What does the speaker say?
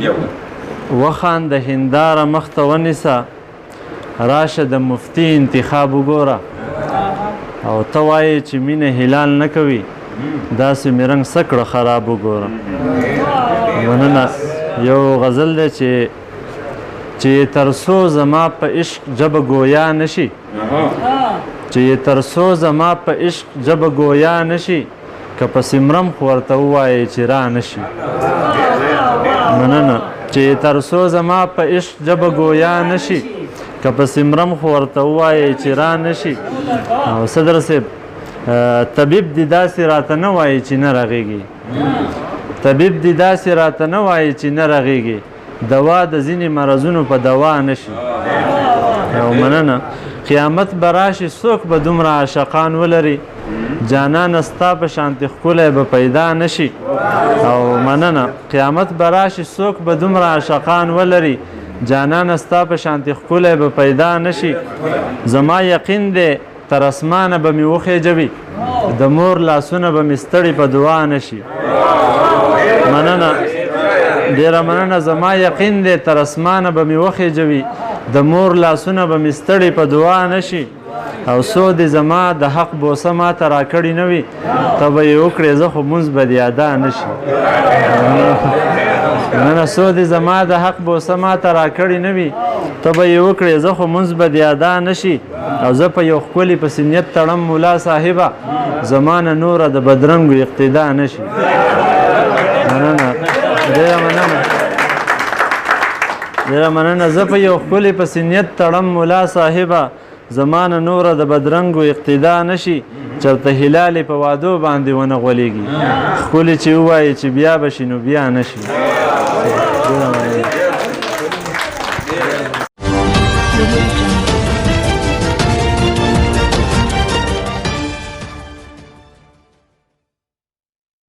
یو وخان د هنداره مخته ونیسه، راشه د مفتی انتخاب وګوره، او ته وایې چې مینه هلال نه کوي، داسې مې رنګ څه کړه خراب وګوره. مننه. یو غزل دی چې تر څو زما په عشق ژبه ګویا نشي، چې تر څو زما په عشق ژبه ګویا نشي، که پسې مرم خو ورته ووایې چې را نشي. مننه. چې تر څو زما په عشق ژبه ګویا نشي، که پسې مرم خو ورته ووایې چې را نشي. او صدر صاحب، طبیب دې داسې راته نه وایي چې نه رغېږي، طبیب دې داسې راته نه وایي چې نه رغېږي، دوا د ځینې مرضونو په دوا نشي. او مننه. قیامت به راشي، څوک به دومره عاشقان ولري، جانانه ستا په شانتې ښکلی به پیدا نشي. او مننه. قیامت به راشي، څوک به دومره عاشقان ولري، جانانه ستا په شانتې ښکلی به پیدا نشي. زما یقین دی تر اسمانه به مې وخېژوي، د مور لاسونه به مې ستړي په دعا نشي. مننه، ډېره مننه. زما یقین دی تر اسمانه به مې وخېژوي، د مور لاسونه به مې ستړي په دعا نشي. او څو دې زما د حق بوسه ما ته راکړې نه وي، ته به یې وکړې، زه خو مونځ به دې ادا نشي. مننه. څو دې زما د حق بوسه ما ته راکړې نه وي، ته به یې وکړې، زه خو مونځ به دې ادا نشي. او زه په یو ښکلي پسې نیت تړم مولا صاحبه، زما نه نوره د بدرنګو اقتدا نشي. مننه، ډېره مننه، ډېره مننه. زه په یو ښکلي پسې نیت تړم مولا صاحبه، زما نه نوره د بدرنګو اقتدا نشي. چرته هلالې په وادو باندې ونه غولېږي، ښکلي چې ووایي چې بیا به شي نو بیا نشي.